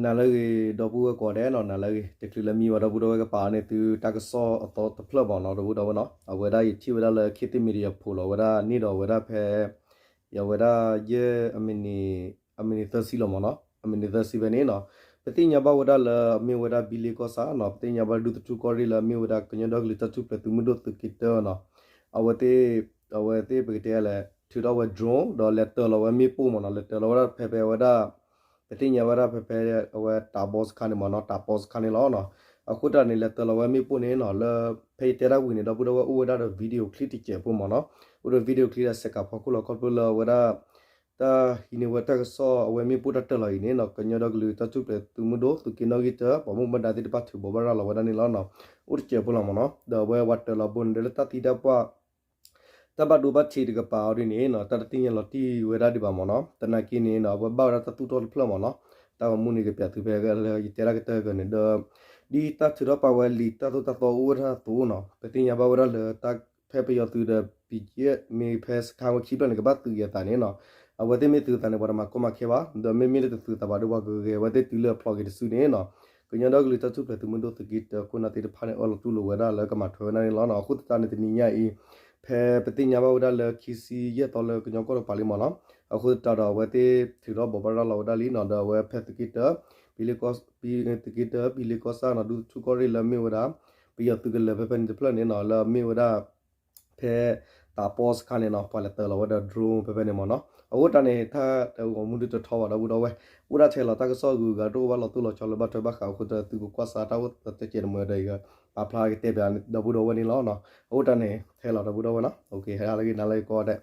နၤလၢအဂ့ၤ ဒီပုၢ်ဝဲၢ်ကိးဂၤဒဲးနီၤ, နၤလၢအဂ့ၤ တချုးလၢမံဝဲဒီပုၢ်ဒီဝဲၢ်ကပာ်အီၤန့ၣ် သုတၢ်ကစီၣ်အသီတဖျၢၣ်မ့ၢ်နီၤ ဒီပုၢ်ဒီဝဲၢ်နီၤ, အဝဲဒၣ်ယထံၣ်ဝဲဒၣ်လၢ ခေတ်သစ် Media ဖိးလီၤဝဲဒၣ်န့ၣ်ဒီး အဝဲဒၣ်ဖဲ အဝဲဒၣ်ယဲၢ် အမံးနံးသၢဆံလီၤမ့ၢ်နီၤ, အမံးနံးသၢဆံဖဲန့ၣ်နီၤ, ပသ့ၣ်ညါဘၣ်ဝဲဒၣ်လၢအမ့ၢ်ဝဲဒၣ်ဘံလ့ကီၢ်ဆၣ်နီၤ, ပသ့ၣ်ညါဘၣ်ဒုးသထူၣ်ကီၢ်ရ့ၣ်လၢအမ့ၢ်ဝဲဒၣ်ကညီဒီကလုာ်တၢ်ထူၣ်ဖျဲးသုးမုၢ်ဒိၣ်သုးက့တၢနီၤ, အဝဲသ့ၣ် အဝဲသ့ၣ်ပကတဲလဲၣ် ထုးထီၣ်ဝဲ drone ဒီးလဲၤတၢၤလီၤဝဲမ့ၣ်ပိၢ်မ့ၢ်နီၤ, လဲၤတၢၤလီၤဝဲဒၣ်ဖဲဖဲအဝဲဒၣ် ပသ့ၣ်ညါဝဲဒၣ်ဖဲဖဲအဝဲတၢ်ဘီစခါန့ၣ်မ့ၢ်နီၤ, တၢ်ဘီစခါန့ၣ်လီၤနီၤ, အဃိတၢ်န့ၣ် လဲၤတၢၤလီၤဝဲမ့ၣ်ပိၢ်န့ၣ်နီၤ, လၢ ဖဲယတဲတၢ်ဝံၤန့ၣ် ဒီပုၢ်ဒီဝဲၢ်အိၣ်ဝဲဒၣ်ဒီး video clip တစဲးဖိမ့ၢ်နီၤ, အိၣ်ဒီး video clip ဒီးစဲးကးဖီခိၣ်လီၤခီဖျိလၢအဝဲဒၣ် တၢ်ဟံးန့ၢ်ဝဲတၢ်ကစီၣ်အဝဲမ့ၣ်ပိၢ်တၢ်တၢၤလီၤအံၤန့ၣ်နီၤ, ကညီဒီကလုာ်တၢ်ထူၣ်ဖျဲးသုးမုၢ်ဒိၣ် သုးက့နီၣ်ဂံၢ်တၢ ပှၤမူဘၣ်ဒါသ့ၣ်တဖၣ်ထုးဘိးဘၣ်ရၤလီၤဝဲဒၣ်န့ၣ်လီၤနီၤ, အိၣ်တစဲးဖိလီၤမ့ၢ်နီၤ, ဒီးအဝဲဝဲတၢၤလီၤဘိန့ၣ် ဒီးလၢတၢ်သံတၢ်ပှၢ် တၢ်ဘၣ်ဒိဘၣ်ထံးတကပၤအီၤဒ်န့ၣ်နီၤ, တၢ်တသ့ၣ်ညါလီၤတံၢ်ဝဲဒၣ်ဒံးဘၣ်မ့ၢ်နီၤ, သနာ်က့န့ၣ်နီၤ အဝဲဘၣ်ဝဲဒၣ်တၢ်သူၣ်ထီၣ်တဖျၢၣ်မ့ၢ်နီၤ, တၢ်ဂီၤမူန့ၣ်ကပျးသုဖဲလၢယတဲဒၣ်ကတၢၢ်ကန့ၣ်ဒီး ဒ်တၢ်ထုးထီၣ်ပာ်ဝဲလံာ်တၢ်သိၣ်တၢ်သီအိၣ်ဝဲဒၣ်အသိးနီၤ, ပသ့ၣ်ညါဘၣ်ဝဲဒၣ်လၢတၢ်ဖဲပယီၤသုးဒီး ပယဲၢ်မ့ၢ်ဖဲစခါဝဲခံဖျၢၣ်န့ၣ် ကဘၣ်သုးက့ၤအသးန့ၣ်နီၤ, အဝဲသ့ၣ်မ့ၢ်သုးသးန့ၣ် ပှၤတမၤကီမၤခဲဘၣ်, ဒီးမ့မ့ၢ်လၢတသုးသးဘၣ်ဒီး ပှၤကဂဲၤဝဲသ့ၣ်တုၤလၢအဖျိးက့ၤတစုန့ၣ်နီၤ, ကညီဒီကလုာ်တၢ်ထူၣ်ဖျဲးသုးမုၢ်ဒိၣ်သုးက့တၢခိၣ်နၢ်သ့ၣ်တဖၣ်န့ၣ် အၢၣ်လီၤတူၢ်လိာ်ဝဲဒၣ်လၢကမၤထွဲဝဲဒၣ်န့ၣ်လီၤနီၤ, အဃိသတးန့ၣ် တနံၤညါအံၤ ဖဲပသ့ၣ်ညါဘၣ်ဝဲဒၣ်လၢခံဆံယဲၢ်သီလၢကညီကီၢ်တပၤလံမ့ၢ်နီၤ, အဃိသတးဒီးအဝဲသ့ၣ်ထုးထီၣ်ဘိးဘၣ်ရၤလီၤဝဲဒၣ်လံနီၤ, ဒီးအဝဲဖဲသုးက့တၢ သုးက့တၢ ဘံလ့ကီၢ်ဆၣ်နီၤ ဒူသထူၣ်ကီၢ်ရ့ၣ်လၢအမ့ၢ်ဝဲဒၣ် ပယီၤသုးကလၢၤဖဲဖဲန့ၣ်တဖျၢၣ်န့ၣ်နီၤ, လၢအမ့ၢ်ဝဲဒၣ် ဖဲတၢ်ဘီစခါန့ၣ်နီၤ ပှၤလဲၤတၢၤလီၤဝဲဒၣ် drone ဖဲဖဲန့ၣ်မ့ၢ်နီၤ, အဃိတၢ်န့ၣ် တၢ်ဂီၤမူဒုးတထီဘၣ်ဒီပုၢ်ဒီဝဲၢ်, အိၣ်ဒၣ်ထဲလီၤတၢ်ကစီၣ်ဂုၤဂၤတအိၣ်ဘၣ်လီၤတိၢ်လီၤဆီလၢဘၣ်ထွဲဘၣ်ဃးအဃိဒီး သုကကွၢ်စးတၢ်အိၣ်သးတကဲးတမှဲၤဒီး ယကပာ်ဖျါကတဲပၠးဒီပုၢ်ဒီဝဲၢ်န့ၣ်လီၤနီၤ, အဃိတၢ်န့ၣ် ထဲလီၤဒီပုၢ်ဒီဝဲၢ်နီၤ, ဟဲလၢဂ့ၤ နၤလၢဂ့ၤကိးဂၤဒဲး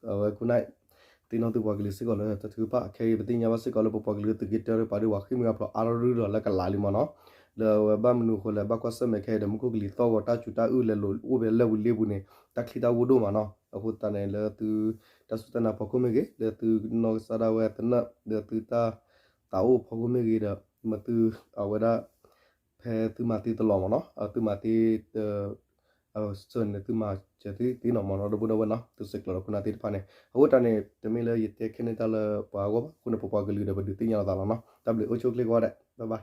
အဝဲခိၣ်နၢ် သ့ၣ်နီၣ်သုပှၤကလုာ်စ့ၢ်ကီးလၢတၢ်ထုကဖၣ် ခဲအံၤ ပသ့ၣ်ညါဘၣ်စ့ၢ်ကီးလၢပပှၤကလုာ်သုးက့တၢဒီးပာ်ဒံးပှၤဃ့ၢ်မှံဟးဖျိးအါရူၢ်ဒီးလၢကလးလံမ့ၢ်နီၤ, ဒီးအဝဲဘၣ်မနုၤအဃိလဲၣ် ဘၣ်ကွၢ်ဆၢၣ်မဲာ်ခဲအံၤဒီး မူခိၣ်ကလံၤသီၣ်ဂီၤတၢ်စူၤတၢ်အုၣ်လဲၤလိာ်အိၣ်ဖဲလၢဝံၤလ့ပူၤန့ၣ် တၢ်ချံတၢ်ဝူဒိၣ်မးနီၤ, အဃိသတးန့ၣ် လၢသုတၢ်စူၢ်တၢ်နာ်ဖီခိၣ်မ့ၢ်ဂ့ၤ, လၢသုနီၢ်ကစၢ်ဒၣ်ဝဲသနၢၣ် လၢသုတၢ်သးအိၣ်ဖီခိၣ်မ့ၢ်ဂ့ၤဒီး မ့ၢ်သုအဝဲဒၣ် ဖဲသုမၤသ့တလီၤမ့ၢ်နီၤ, သုမၤသ့ ဆၢန့ၣ် သုမၤစၢၤသ့သ့နီၤမ့ၢ်နီၤ ဒီပုၢ်ဒီဝဲၢ်နီၤ, သုဆဲးကျိးဒီးခိၣ်နၢ်သ့ၣ်တဖၣ်န့ၣ်, အဃိတၢ်န့ၣ် တမ့ၢ်လၢယတဲခဲန့ၢ်တၢ်လၢပှၤအဂီၢ်ဘၣ်, အဃိန့ၣ် ပပှၤကလုာ်ဒီးပဒုးသ့ၣ်ညါလိာ်သးလီၤနီၤ, တၢ်ဘျုးအိၣ်ဆူၣ်အိၣ်ချ့ကိးဂၤဒဲး, bye bye.